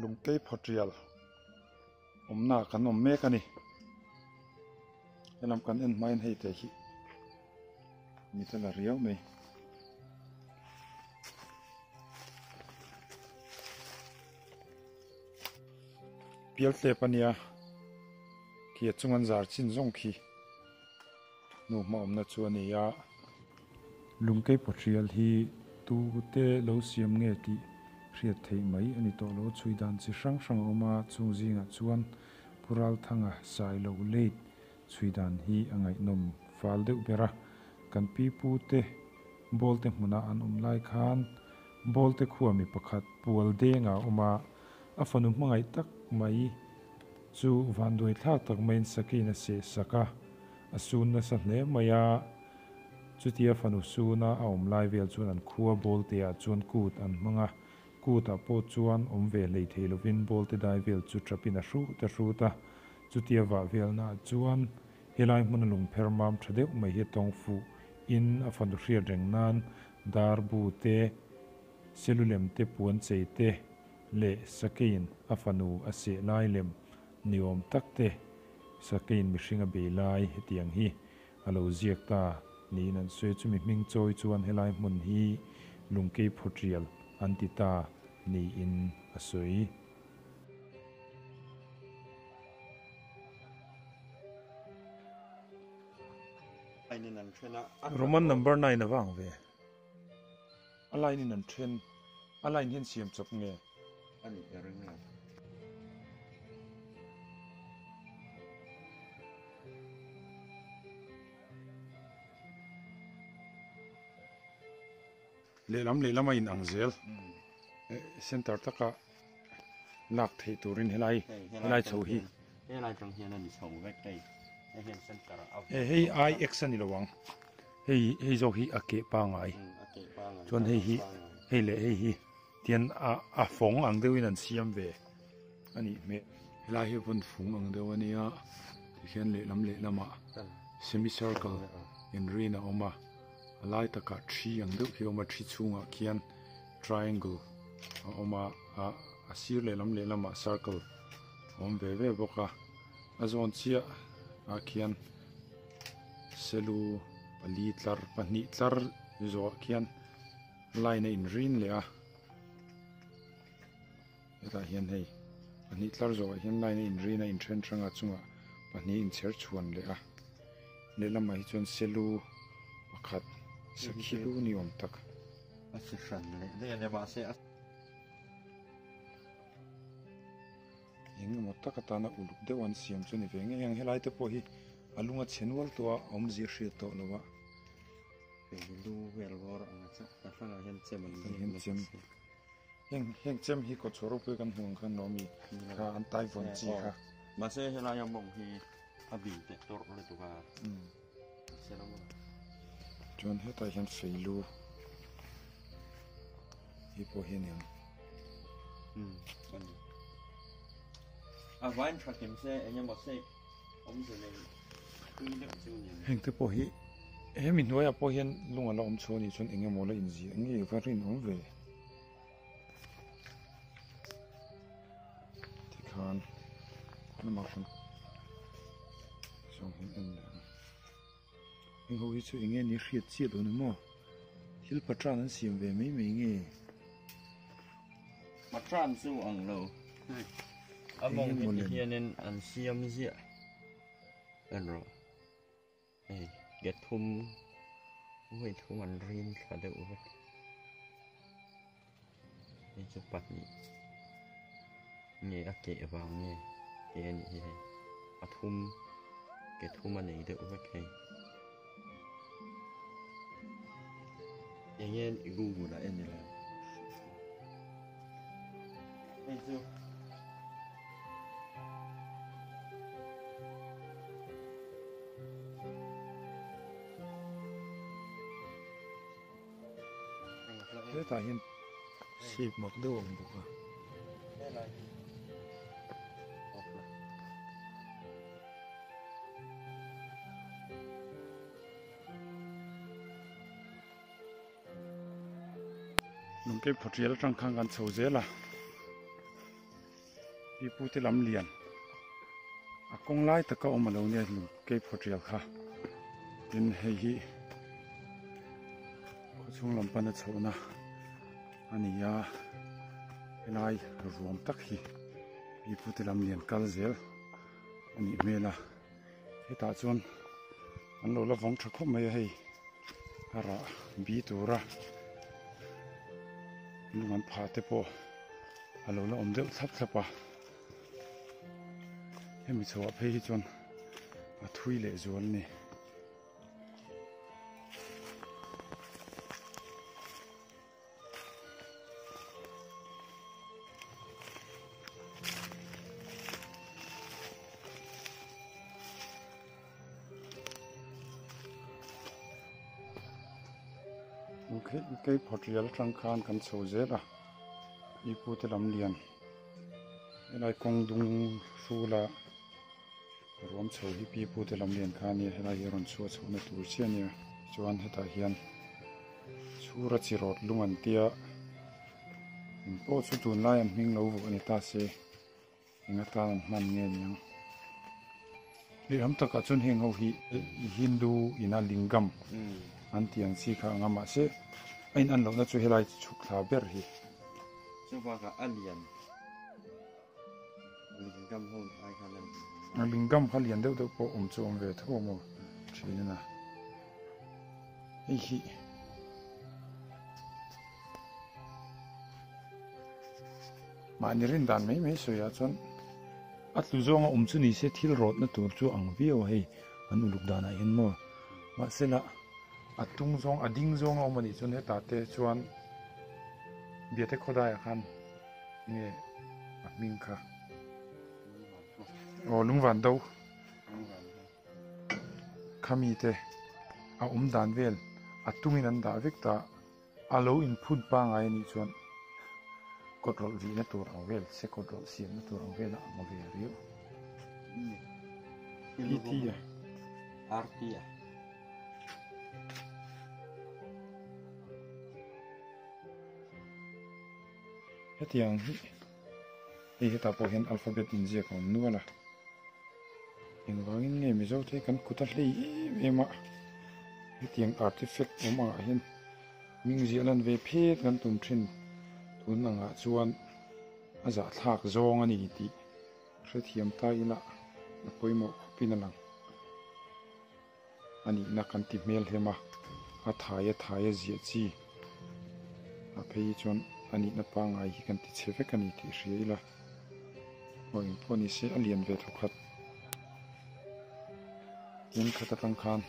Lungkei phawtial awmna ah kan awm mek a ni. Helam kan en hmain hei te hi mit a la riau mai. Pialtlep a nia khi a chung an zar chin zawng khi hnu hma awmna chu a ni a. Lungkei pawhrial hi tu te lo siam nge tih hriat theih mai a ni tawh lo. Chhui dan chi hrang hrang a awm a, chung zingah chuan Pu Ralthanga Sailo late chhui dan hi a ngaihnawm fal deuh ber a. Kan pi pu te Bawlte hmuna an awm lai khan Bawlte khua mi pakhat Pual Denga a awm a, a fanu hmangaih tak mai chu vanduai thlak tak maiin Sakiin a seh sak a, a sun nasa hle mai a. Chutia fanu suna a awm lai vel chuan an khua Bawlteah chuan kut an hmang a, kutah pawh chuan awm ve hlei thei lovin Bawlte dai vel chu tap in a hrut a hrut a. Chutia vah velnaah chuan helai hmuna lungpher mam tha deuh mai hi a tawng fuh in a fanu hriat reng nan dar bu te, selulem te puan chei te leh sakeiin a fanu a seh lai lem ni awm tak te sakeiin mihring a bei lai hetiang hi a lo ziak ta niin an sawi a, chumi hming chawi chuan helai hmun hi Lungkei Phawtial an ti ta niin a sawi. Roman number 9 a vang ve. A line in an then. A line hian siam chawp nge? A nih ka ring lo. Lehlam lehlam a in ang zel. Center taka lak theih turin helai helai chho hi. Helai tang hian a ni chho vek hei. Hei hian center a. Hei IX a ni lo ang. Hei hei zawk hi a keh pangai. Chuan hei hi hei leh hei hi tian a a fawng ang deuhin an siam ve a nih hmel. Helai hi vawn fung ang deuh a nia tikhian lehlam lehlamah semi circle inrin a awm a a lai takah thi ang deuh hi a awm a thi chhungah khian triangle a awm a a a sir lehlam lehlamah circle a awm ve ve bawk a a zawn chiah ah khian. Selu pali tlar pahnih tlar zawhah khian line a inrin leh a hetah hian hei pahnih tlar zawhah hian line a inrin a inthen hrang a chungah pahnih a inchher chhuan leh a lehlamah hi chuan selu pakhat sakhi lu ni awm tak. A si hran leh daih a nia mahse a. Eng emaw tak atana uluk deuh an siam chu ni ve ngei ang helai te pawh hi a lung a chhe nual tawh a awmzia hriat tawh lo a. Hei lu vel bawr ang a chak ta hrangah hian chem an ziak chem heng heng chem hi kawtchhuah ropui kan hmuh ang khan lo ami kha an tai vawn chi kha. Mahse helaia mawng hi a bil teh tawrh lutuk a. Chuan hetah hian fei lu hi pawh hi a ni ang. A vain tha kim se eng emaw shape awmze nei tui deuh chu ni. Heng te pawh hi hemi hnuaiah pawh hian lung a la awm chhuah a nih chuan eng emaw la inziah ngei va rinawm ve. Tikhan lamah khan zawng hian en leh ang heng ho hi chu eng nge ni hriat chiah lo ni maw thil patran an siam ve mai mai nge. Patran chu ang lo a mawng hi ti hianin an siam ziah en rawh hei ke thum vawi thum an rin thla deuh vek. Hei chu pahnih nge a keh vang nge ke a nih hi hei pathum ke thum a nei deuh vek hei eng nge google ah en ila hei chu. Hetah hian shape mak deuh a awm bawk a. Lungkei phawtial atang khan kan chho zel a. Pipute lam lian a kawng lai taka awm alo nia lung keiphaw tial kha tin hei hi khawchhung lam pana chhohna a ni a helai ruam tak hi pipute lam lian kal zel a nih hmel a hetah chuan an lo la vawng tha khawp mai a hei a rah bi tura lung an phah te pawh a lo la awm deuh thlap thlap a hemi chhoah phei hi chuan a thui leh zual a ni. Keiphaw tial atang khan kan chho zel a pipute lam lian helai kawng dung hrula ruam chho hi pipute lam lian kha ania helai hi a rawn chhuah chhohna tur chiah ania chuan hetah hian chhura chi rawt lung an tia eng pawh chu tunlai an hming lo vuah a ni ta se eng atan an hman nge niang lehlam takah chuan heng ho hi Hindu ina lingam an tih ang chi kha anga mahse a in an lohna chu helai chhuk thla ber hi. Chubakah a lian lingam ho ai khan a lian. Lingam kha lian deuh deuh pawh awm chu awm ve tho maw thin a na. Hei hi mahni rin dan mai mai sawiah chuan a tlu zawnga awm chu ni se thil rawtna tur chu ang viau a hei an uluk danah hian maw mahse lah a tung zawng a ding zawnga awm anih chuan hetah te chuan biate khawdaiah khan nge a hming kha aw lungvan do khami te a awm dan vel a tungin an dah vek ta a lo inphun pangai anih chuan kawt rawlh vihna tur ang vel se kawt rawlh siamna tur ang vel a ang ve riau pt a rt a hetiang hi hei hetah pawh hian alphabet inziak a awm nual a engvangin nge mizo te kan kut a hlei em em a hetiang artifact awm angah hian hming ziah lan ve phet kan tum thin tun angah chuan a zahthlak zawng a ni tih hrethiam ta ila a pawimawh khawpin a lang. A nihna kan ti hmel hem a, a thai a thai a ziah chi a phei hi chuan a nihna pangngai hi kan ti chhe vek a ni tih hria ila aw eng pawh ni se a lian ve thawkhat tin khat atang khan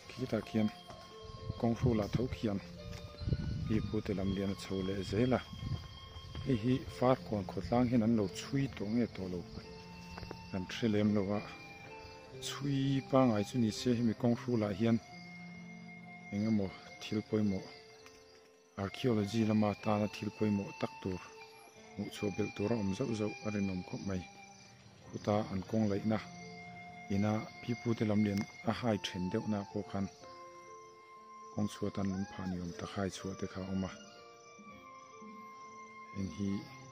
khitah khian kawng hrulah tho khian pipute lam lian a chho leh zel a hei hi farkawn khawtlang hian an lo chhui tawh nge tawh lo kan hre lem lo a. Chhui pangai chu ni se hemi kawng hrulah hian eng emaw thil pawimawh archaeology lama tana thil pawimawh tak tur hmuh chhuah belh tur a awm zauh zauh a rinawm khawp mai. Khuta an kawng laihna ina pipute lam lian a hai then deuh na pawh khan kawng chhuat an lung phah ni awm tak hai chhuah te kha a awm a. Heng hi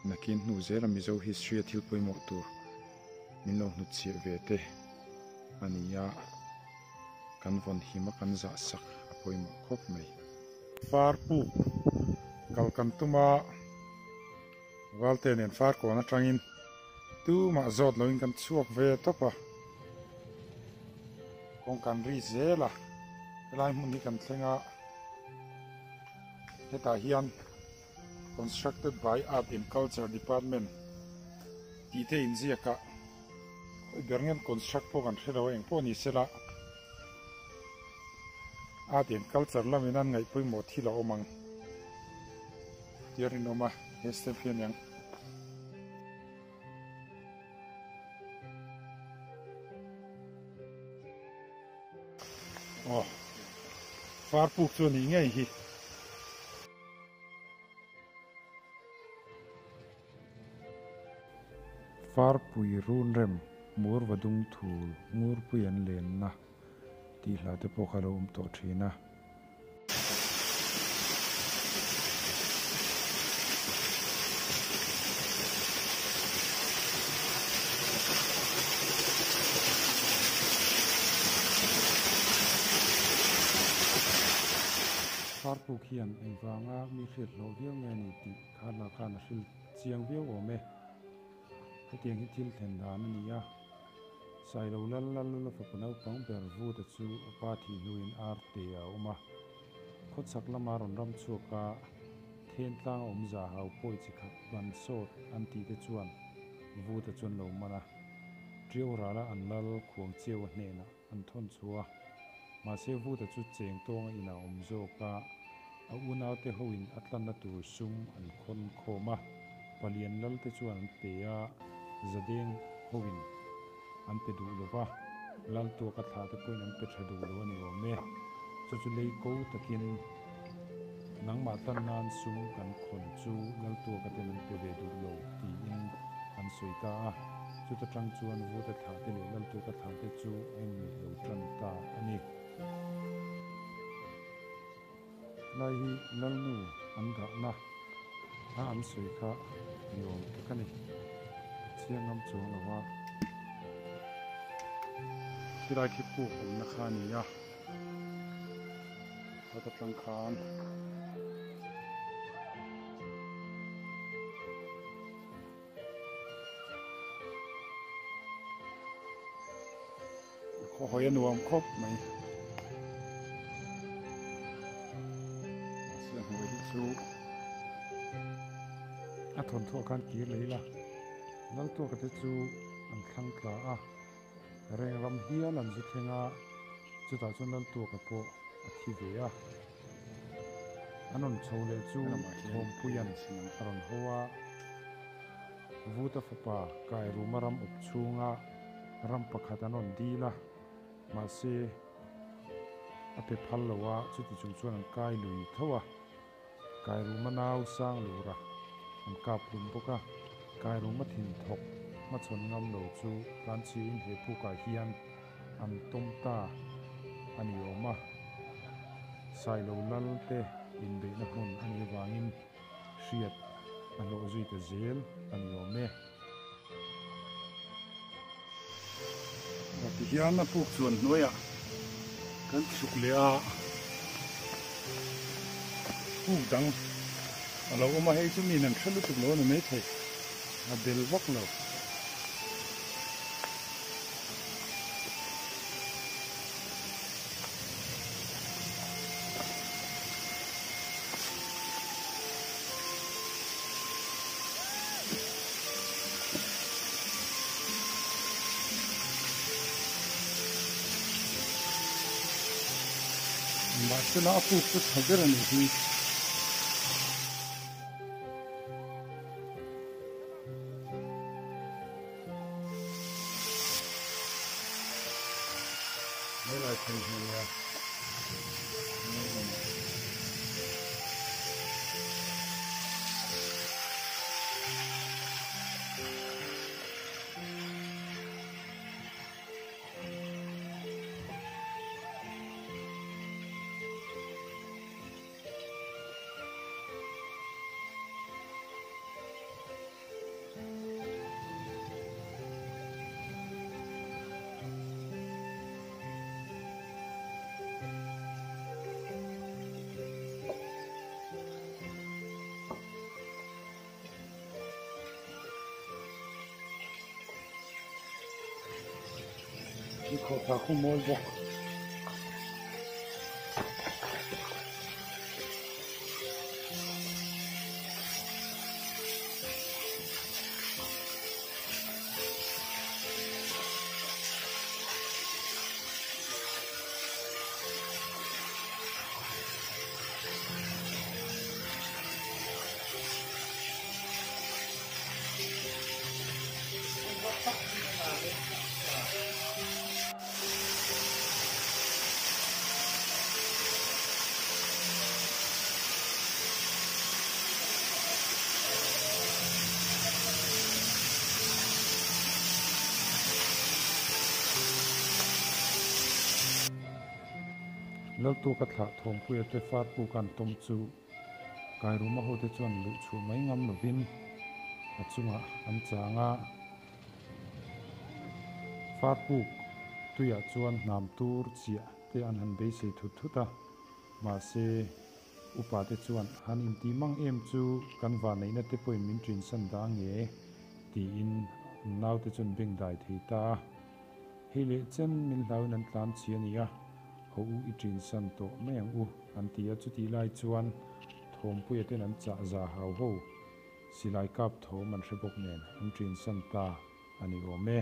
nakin hnu zela Mizo history a thil pawimawh tur min lo hnutchhiah ve te a ni a, kan vawn him a kan zah sak a pawimawh khawp mai. Far puk kal kan tum a, Valte nen far kawn atangin tumah zawt loin kan chhuak ve tawp a, kawng kan ri zel a, helai hmun hi kan thleng a. Hetah hian Constructed by Art and Culture Department tih te inziak a, khawi ber nge an construct pawh kan hre lo a, eng pawh ni sela Art and Culture lamin an ngaih pawimawh thil a awm ang tih a rinawm a, he step hi a niang. Aw far puk chu a nih ngei hi. Farpui run rem mur va dung thul ngurpui an lenna tih hla te pawh kha lo awm tawh thin a. Farpuk hian engvanga mi hriat hlawh viau nge ni tih kha hla khan a hril chiang viau awm e. Hetiang hi thil thlen dan a ni a. Sailo lal lal lula fapa naupang ber Vuta chu a pa thih hnuin Arte a awm a. Khawchhak lama rawn ram chhuak a, Thentlang a awm za hau pawi chi khat ban sawt an tih te chuan Vuta chuan lo man a. Ṭiau rala an lal khuang chiau a hnenah an thawn chhuah a. Mahse Vuta chu cheng tawnga inah a awm zawk a, a unaute hoin a tlanna tur sum an khawn khawm a, palian lalte chuan an pe a, zadeng hoin an pe duh lo va, lal tuaka thlah te pawhin an pe tha duh lo a ni awm e. Chu chu lei ko takin nangmah tlan nan sum kan khawn chu lal tuaka ten an pe ve duh lo tiin an sawi ta a. Chuta tang chuan Vuta thlah te leh lal tuaka thlah te chu a inngeih lo tan ta a ni. Lai hi Lalnu an dahna a an sawi kha ni awm tak a ni. Chiang ngam chuang lo a. Khilai khi puk awmna kha a ni a, heta tang khan. Khaw hawi a nuam khawp mai. Mahse hnuai hi chu a thawnthuah khan kir leh ila Laltuaka te chu an thlang tla a, reng ram hial an zu thleng a, chutah chuan Laltuaka pawh a thi ve a. An rawn chho leh chu Thawmpuia'n a rawn ho a. Vuta fapa Kairuma ram awp chhunga ram pakhat an rawn dil a, mahse a pe phal lo a, chuti chung chuan an kai lui tho a. Kairuma nau sang lura an kap hlum bawk a, Kairuma thin thawk hmachhawn ngam lo chu tlanchhiain he pukah hian an tawm ta a ni awm a. Sailo lal te inbeihna hmun a nih avangin hriat a hlawh zui ta zel a ni awm e. Ti hian a puk chuan hnuaiah kan chhuk leh a, puk dang a lo awm a, hei chu miin an hre lutuk lo a ni maithei, a bel vak lo. Mahsela a puk chu tha ber a nih hi. Helai thei hi ania. Khi khawhthla khu mawi bawk. Laltuaka thlah Thawmpuia te Farpuk an tawm chu Kairuma hote chuan luh chhuah mai ngam lovin a chungah an chang a. Farpuk tuiah chuan hnam tur chiah te an han beisei thut thut a, mahse. Upa te chuan han intih mang em chu kan vanneihna te pawhin min ṭinsan dah nge tiin an naute chuan bengdai thei ta a. Hei leh chen min hlauin an tlan chhi a nia, haw u i ṭinsan tawh mai ang u an ti a, chutih lai chuan Thawmpuia ten an chah za hau ho silai kap thawm an hre bawk nen an ṭinsan ta a ni awm e.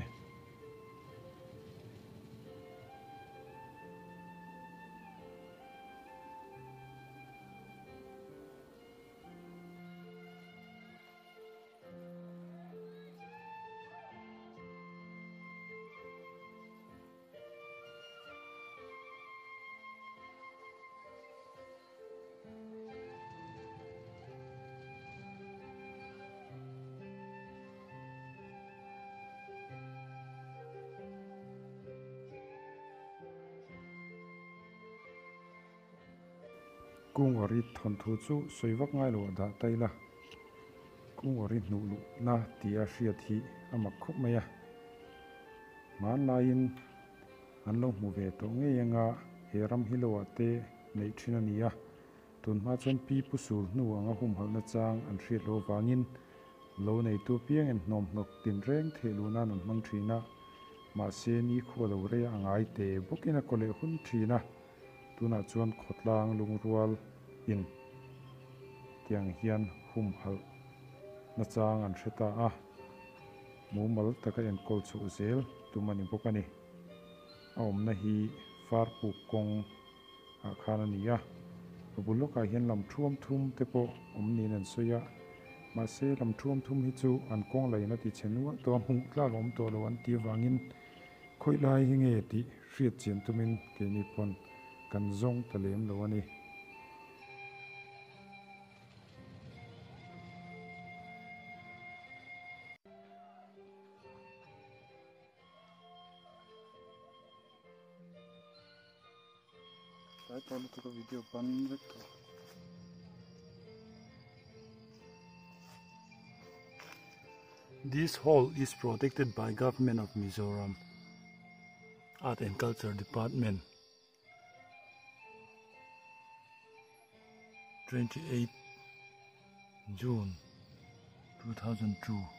Kungawri thawnthu chu sawi vak ngai lo ah dah ta ila, Kungawri hnuh luhna tia hriat hi a mak khawp mai a. Hmanlaiin an lo hmu ve tawh ngei anga he ram hi lo ah te neih thin a ni a, tunhma chuan pi pu sul hnu anga humhalhna chang an hriat loh avangin lo neitu apiangin hnawmhnawk tinreng theh luh nan an hmang thin a, mahse nikhua lo rei a ngai te bawkin a kaw leh hun thin a, tunah chuan khawtlang lungrual in tiang hian humhalh na chang an hre ta a, mumal taka enkawl chhoh zel tum a ni bawk a ni. A awmna hi Farpuk kawng ah khan a ni a, a bul lawkah hian lam thuam thum te pawh awm niin an sawi a, mahse lam thuam thum hi chu an kawng lain a ti chhe nual tawh a, hmuh tlak a awm tawh lo an tih avangin khawi lai hi nge tih hriat chian tumin keini pawn kan zawng ta lem lo a ni. Tlai tawh lutuk a video ban vek tawh. This hall is protected by Government of Mizoram Art and Culture Department. 28 June 2002.